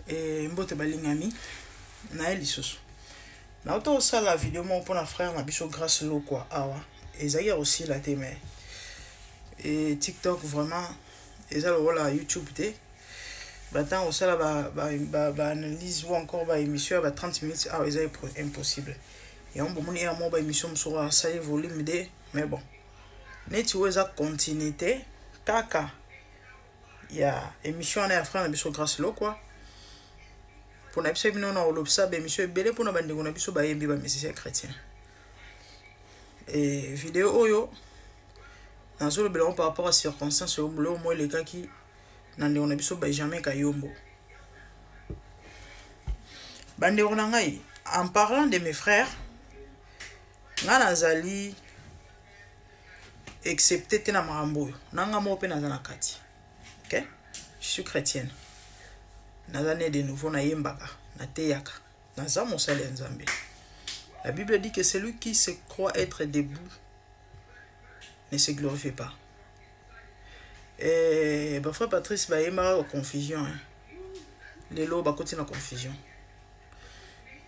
E, mbote balingami naye lisusu nauta kosala video moko mpona frère na biso Grace Lokwa. Awa ezalaki ya kosila te, mais e, TikTok vraiment eza lokola YouTube te. Batango kosala baanalyse ba, ba, ba ou encore baémission ya ba 30 minutes awa eza impossible. Yango bomoni ya moko baémission mosusu asali volume de, mais bon, neti oyo eza continuité kaka ya émission wana ya frère na biso Grâce Lokwa. Mpona biso bino na kolobisa baémission ebele mpona bandeko na biso bayembi, bamusicien chrétien. E video oyo nazolobela ngo par rapport à circonstance oyo boloko mo elekaki na ndeko na biso Benjamin Kayombo. Bandeko na ngai, en parlant de mes frères, ngai nazali excepté te na makambo oyo. Na ngai moko mpe naza na kati. Ok, je suis chrétienne, naza né de nouveau, nayembaka, nateyaka, naza mosali ya Nzambe. La Bible dit que celui qui se croit être debout ne se glorifie pas. Eh, bafrère Patrice bayembaka confusion, hein. Lelo bakoti na confusion.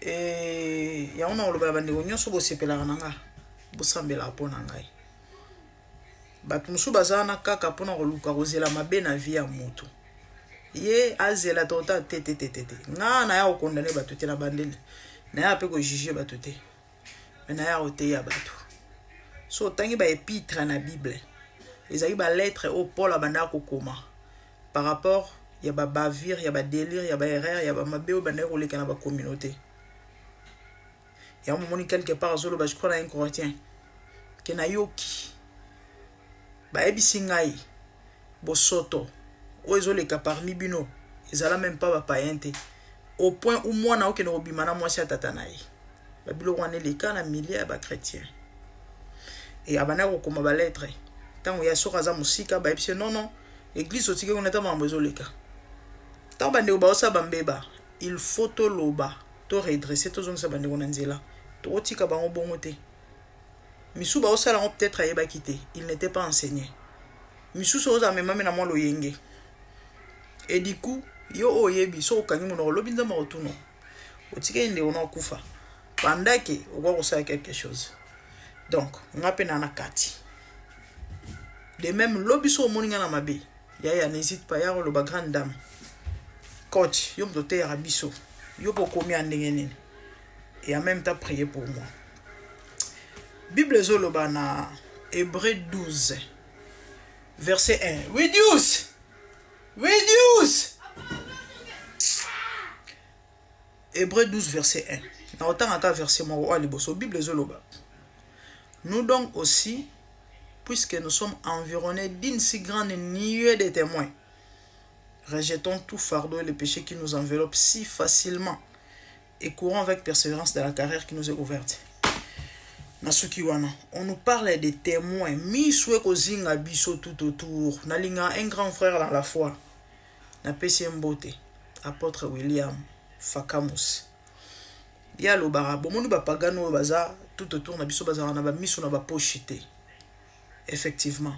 E yango na kolobela bandeko nyonso, bosepelaka na nga, bosambelaka mpo na ngai. Bato mosusu baza wana kaka mpona koluka kozela mabe na vie ya moto. Ye azela tota te te te te te. Nga naya kokondane bato te na bandeli, naya mpe kojuge bato te, me naya koteya bato. So otangi baépître na Bible, ezalaki balettre oyo Paul abandaka kokoma par rapport ya babavure, ya badélire, ya baerreur, ya bamabe oyo bandaki koleka na bacommunauté. Yango momoni quelque part azoloba, je crois na 1 Corinthien, ke nayoki, bayebisi ngai bosoto oyo ezoleka parmi bino, ezala même pas bapayen te, au point où mwana okende kobima na mwasi ya tata na ye. Babiloko wana eleka na milieu ya bachrétien. E abandaki kokoma balettre ntango ya soki aza mosika, bayebisi: "Non, non, église otiki kuna, ata makambo ezoleka." Ntango bandeko baosala bambeba, il faut toloba, to redresse, tozongisa bandeko na nzela. Tokotika bango bongo te. Misusu baosala yango, peut-être ayebaki te, il n'était pas enseigné. Misusu ozala memami na mwa loyenge. Et du coup, yo oyo oyebi, so okangi monoko, olobi Nzambe akotuna. Otikeli ndeko na okufa pendant okoka kosala quelque chose. Donc nga mpe na kati de même, lobi so omoni nga na mabe, yaya, n'hésite pas ya koloba: "Grande dame, coach, yo moto oteyaka biso, yo mpo okomi ya ndenge nini?" Et en même temps, prier pour moi. Bible ezoloba na Hébreu 12 verset 1. Reduce, reduce. Hébreu 12 verset 1, na otangaka verset moko oyo liboso. Bible ezoloba: "Nous donc aussi, puisque nous sommes environnés d'une si grande nuée de témoins, rejetons tout fardeau et le péché qui nous enveloppe si facilement et courons avec persévérance dans la carrière qui nous est ouverte." Na soki wana on nous parle des témoins, miso ekozinga biso tout autour. Nalinga un grand frère dans la foi, napesi ye mbote, apôtre William Fakamus. Ye alobaka: bomoni bapagano oyo baza tout autour na biso, bazalaka na bamiso na bapoche te. Effectivement,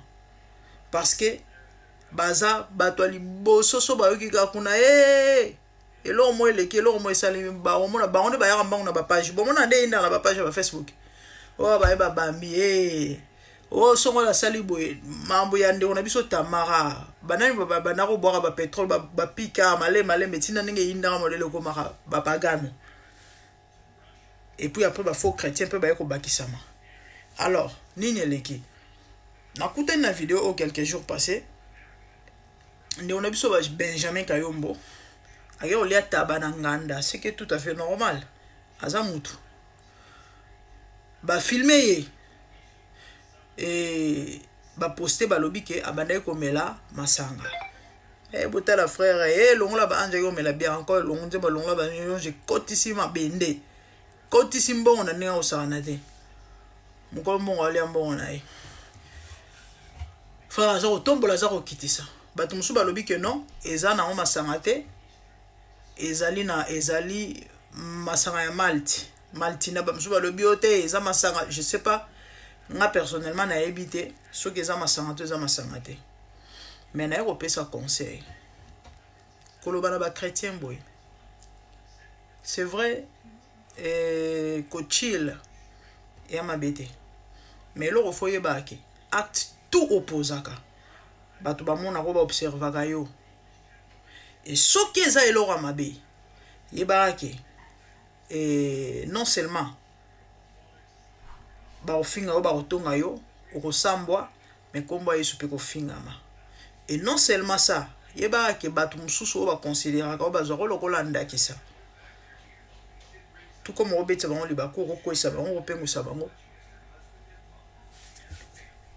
parce que baza bato ya liboso. So bayoki kaka kuna e eloko mo eleki, eloko mo esalemi, baomona bango nde bayaka mbango na bapage. Bomona nde eyindaka na bapage ya bafacebook oyo baye babambi e oyo songo asali boye. Mambo ya ndeko na biso Tamara, banani banda kobwaka bapétrole, bapika malembe malembe, ntina ndenge eyindaka modele ekomaka bapagano. Et puis après, bafaux chrétien mpe baye kobakisama. Alors nini eleki? Nakutani na video oyo quelques jours passé, ndeko na biso Benjamin Kayombo ake kolia taba na nganda. Ce qui est tout à fait normal, aza mutu. Bafilme ye e baposte, balobi ke abandaki komela masanga. E botala frère e longola baange, ake komela bière encore, elongo nzembo alongola baange, ekotisi mabende, kotisi mbongo na ndenge akosakana te. Mokolo mbongo, alia mbongo na ye. Frère aza kotombola, aza kokitisa. Bato mosusu balobi ke non, eza nango masanga te, ezali na ezali masanga ya malte, maltina. Bamosusu balobi yo te, eza masanga. Je sais pas, nga personnellement nayebi te soki eza masanga to eza masanga te. Mais naye kopesa conseil, koloba na bachrétien boye: C'est vrai, eh, kochill eya mabe te, mais eloko fo oyebaka ke acte tout opozaka, bato bamonaka, baobservaka yo. E soki eza eloko ya mabe, yebaka ke non seulement bakofinga yo, bakotonga yo, okosambwa, mais nkombo ya Yesu mpe kofingama. Et non seulement ça, yebaka ke bato mosusu oyo baconsidéraka, oyo bazwaka lokola ndakisa, tout comme okobetisa bango libaku, okokwesa bango, okopengwisa bango.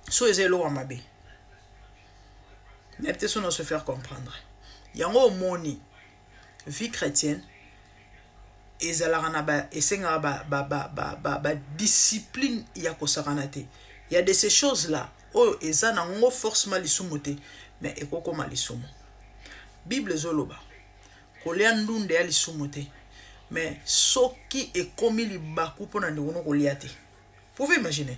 So eza eloko ya mabe, nayebi te so na se faire comprendre. Yango omoni, vie chrétienne ezalaka na ba, esengaka badiscipline ba, ba, ba, ba ya kosakana te. Ya de ces choses là oyo eza nango forcément lisumu te, mais ekokoma lisumu. Bible ezoloba kolia ndunda ya lisumu te, mais soki ekomi libaku mpona ndeko no kolia te, pouvez imaginer,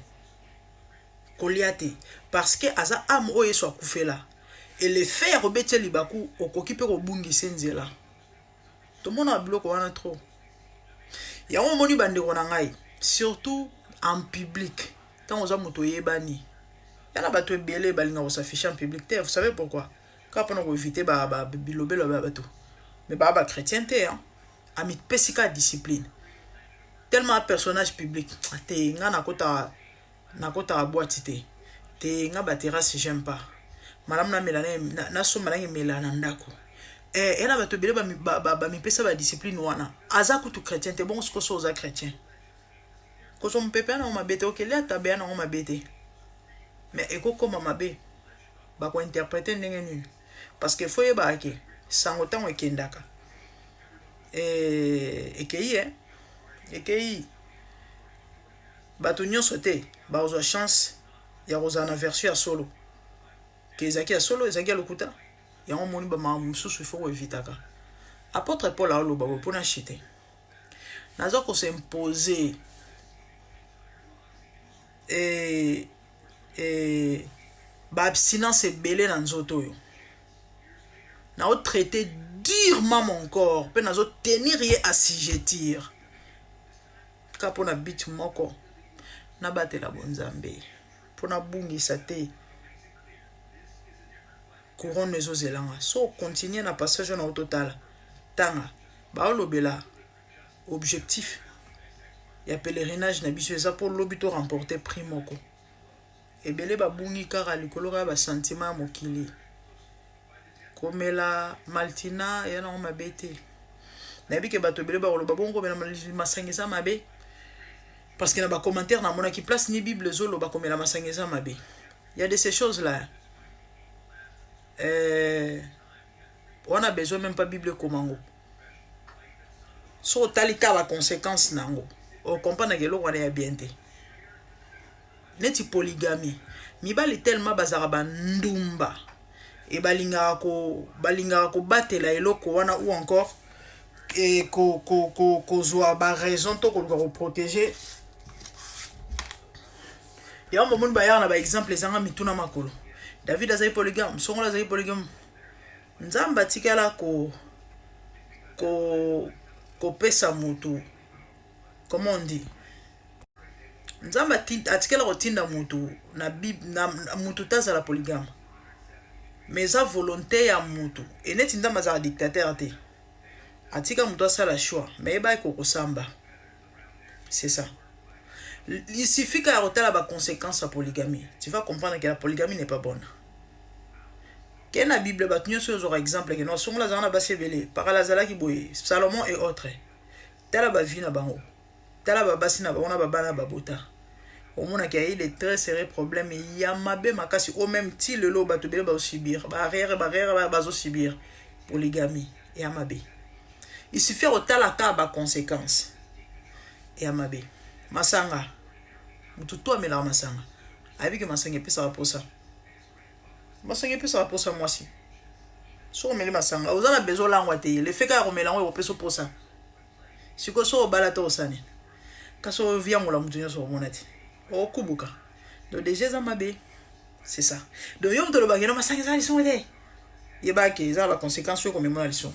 kolia te parce que aza âme oyo Yesu akufela. Et le fait ya kobetia libaku, okoki mpe kobungisa nzela. Tomona biloko wana trop. Yango omoni, bandeko na ngai, surtout en public, ntango oza moto oyebani, ya na bato ebele balingaka kos'afficher en public te. Vous savez pourquoi? Kaka mpona koéviter bilobelo ya bato. Mais baa bachrétien te, hein? Amipesi kaka discipline, tellement personnage public te. Nga nakotaka boîte te te, nga baterrasse j'aime pas. Malamu namela, nasomba nange mela na ndako. Eh, na bato ebele bamipesa badiscipline wana, aza kutu chrétien te. Bongo sikoyo so oza chrétien, kozwa mopepe ya nango mabe te, okeli ata ya nango mabe te, mais ekokóma mabe, bakointerpréter ndenge nini? Parce que fo yebaka ke sango ntango ekendaka, ekei, ekei. Bato nyonso te bakozwa chance ya kozala na version ya solo, ke ezalaki ya solo, ezalaki ya lokuta. Yango omoni, bamakambo mosusu ifo koevitaka. Apôtre Paul aoloba boye mpona chite: naza kos'imposer baabstinence ebele na nzoto oyo, naotraiter durement mon corps mpe nazotenir ye assujettir, kaka mpona but moko: nabatela bonzambe, mpo nabungisa te couronne ezozelanga. So ocontinuer na passage oyo na ototala, tanga baolobela objectif ya pèlerinage na biso eza mpo lobi to remporter prix moko. Ebele babungi kaka likolo kaka basentiment ya mokili. Komela maltina eya nango mabe te. Nayebi ke bato ebele bakoloba bongo, komela masanga eza mabe, parce que na bacommentaire namonaki place ni Bible ezoloba komela masanga eza mabe. Ya de ces choses là, wana besoin même pas Bible ekomango. So otali ka baconséquence nango, okomprendre eloko wana ya bien te. Neti polygamie, mibali tellement bazalaka bandumba e balingaka kobatela eloko wana ou encore e kozwa baraison to koluka koprotéger yango. Bomoni, bayaka na baexemple ezanga mituna makolo. David azali polygame, Songolo azali polygame. Nzambe atikala kopesa motu, comment on dit, Nzambe atikala kotinda motu na motu te azala polygame, mais eza volonté ya motu. Eneti Nzambe azala dictateur te, atika motu asala choix, mais yebaki kokosamba. C'est ça, il suffit kaka kotala baconséquence ya polygamie, tu vas comprendre que la polygamie n'est pas bonne. Ke na Bible, bato nyonso oyo ozwaka exemple ke no Songola azalaka na basi ebele, Pakala azalaki boye, Salomon et autres, tala bavie na bango, tala babasi na bango na babana babota, omonaki ayi de très sérieux problème ya mabe makasi oyo même ti lelo bato ebele bazosubir, baarrière baarrière bazosubir polygamie ya mabe. Il suffit kotala kaka baconséquence ya mabe. Masanga, motu to amelaka masanga ayebi ke masanga epesaka posa, masanga epesaka posa. Mwasi, soki omeli masanga, oza na besoin olangwa te. Le fait kaka komela yango ekopesa posa. Sikoyo soki obala te, osani kasi oviangola motu nyonso omona te, okubuka. Donc déjà eza mabe, c'est ça. Donc yo moto olobaki no masanga eza lisumu te, yebaki eza na baconséquence oyo komemona lisumu.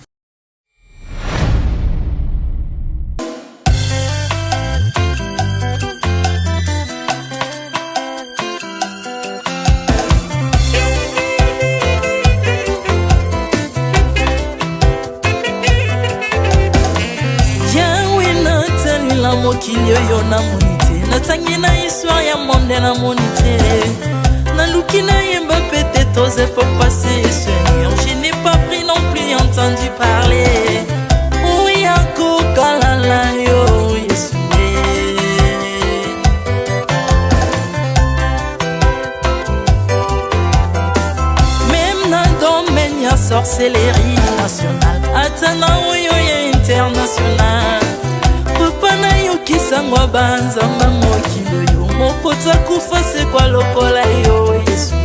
Na mokili oyo namoni te, natangi na histoire ya monde namoni te, naluki nayemba peut-être aux époques passées. Seigneur, je n'ai pas pris non plus entendu parler oya kokalala yo Yesu. Même na domaine ya sorcellerie nationale, ata na oyo ya international, papa nayokisango banzamba mokili oyo moko takufa sekwa lokola yo Yesu.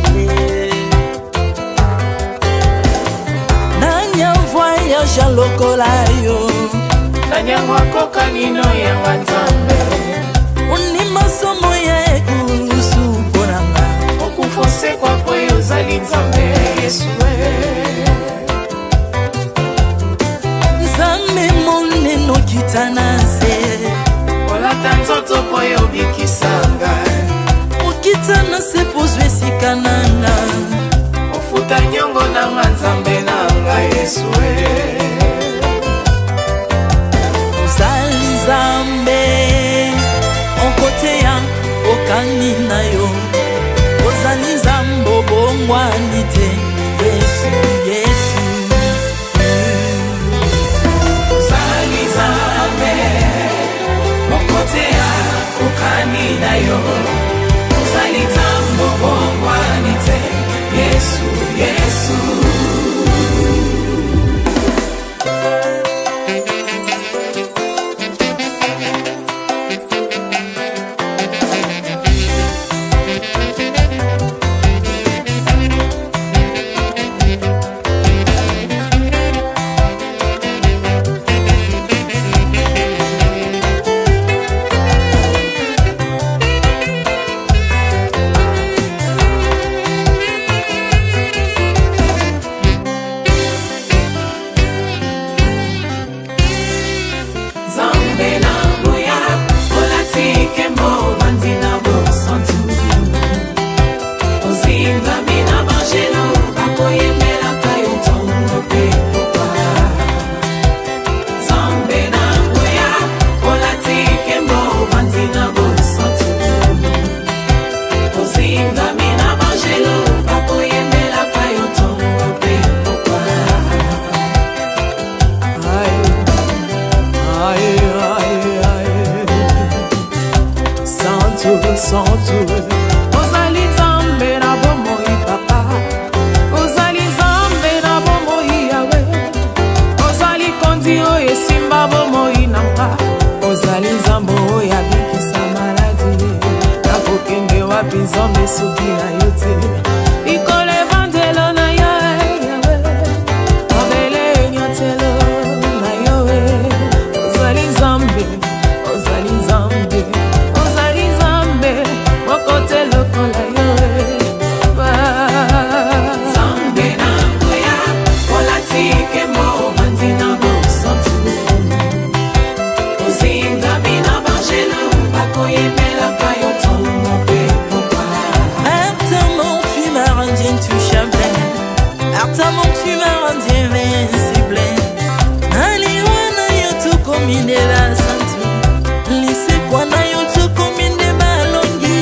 Nani avoyage lokola yo? Nani yango akokani no yanga Nzambe? Ondima somo ya ekulusu mpo na nga. Okufa osekwa po yo ozali Nzambe Yesu. Nzambe monene okita na nse, olata nzoto po yo obikisa ngai. Okita na se pozwa esika na nga, ofuta nyongo nanga Nzambe na ngai Yesu. Ozali Nzambe okoteya okani na yo, ozali Nzambe obongwani te Yesu, Yesu. Ozali Nzambe okoteya okani na yo, ozali Nzambe obongwani te Yesu, Yesu. Nzambe na nguya, olati nkembo, ovandi na bosantu, ozingami na bangelo bakoyembelaka yo ntongo mpe pokwa. Nzambe na nguya, olati nkembo, ovandi na bosantu, ozingami na bangelo bakoyembelaka yo ntongo mpe pokwa. Ai, ai, ai, santu, santu. Ozali Nzambe na bomoi papa, ozali Nzambe na bomoi yawe, ozali kondi oyo esimba bomoi na nga, ozali Nzambe oyo abikisa maladi. Nakokende wapi Nzambe soki na yo te? Likolo evandelo na yo yawe, mabele enyatelo na yo. Ozali Nzambe, ozali Nzambe, ozali Nzambe moko te lokola yo. Nzambe na nguya, olati nkembo, ovandi na bosantu, ozingami na bangelo bakoyembelaka yo ntongo mpe pokwa. Ata mort tu m'as rendu intouchable, ata mort tu m'as rendu invincible. Naliwa na yo tokomi nde basantu, lisekwa na yo tokomi nde balongi.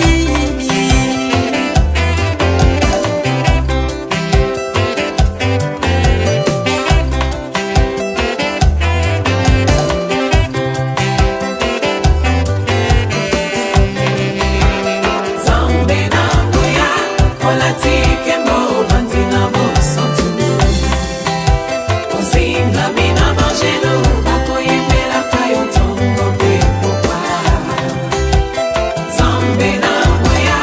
Nzambe na nguya, olati nkembo, ovandi na bosantu, ozingami na bangelo bakoyembelaka yo ntongo mpe pokwa. Nzambe na nguya,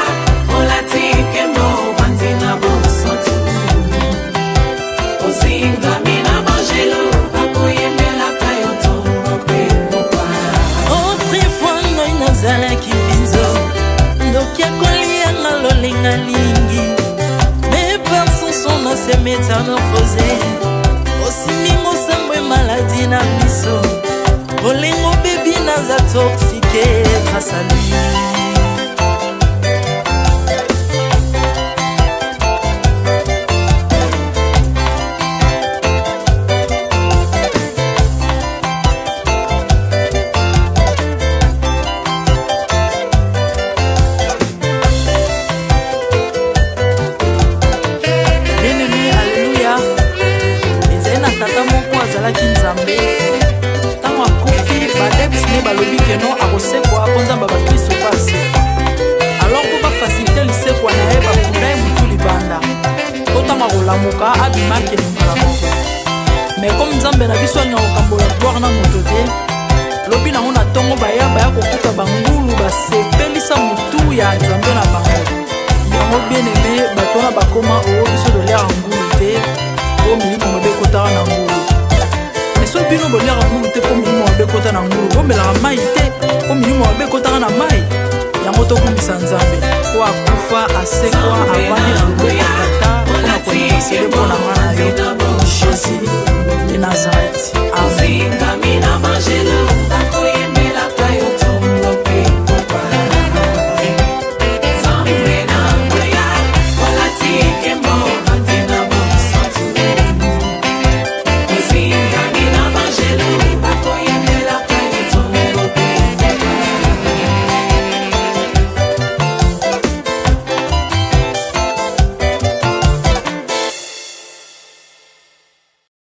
olati nkembo, ovandi na bosantu, ozingami na bangelo bakoyembelaka yo ntongo mpe pokwa. Autrefois ngai nazalaki mbinzo, ndoki akolianga lolenga lingi, mais par son son na se métamorphosé, osimbi mosambo maladi na miso, bolingo bebi naza toxique grâce à lui. azalaki Nzambe. Ntango akufi, baadeptes ne balobi que non, akosekwa mpo Nzambe ya bakristo mpe asekwa. Alors mpo bafaciliter lisekwa na ye, bakunda ye motu libanda, mpo ntango akolamuka abima, akende mbala moko. Mais comme Nzambe na biso alinga kokambola gloire na moto te, lobi nango na ntongo baya kokuta bangulu basepelisa motu ya Nzambe na bango. Yango, bien aimé, bato wana bakoma oyo biso toliaka ngulu te mpo milimo mabe ekotaka na ngulu. Mais so bino boliaka ngulu te mpo milimo mabe ekota na ngulu, bomelaka mai te mpo milimo mabe ekotaka na mai. Yango tokumbisa Nzambe po akufa, asekwa, avandi na loboko ya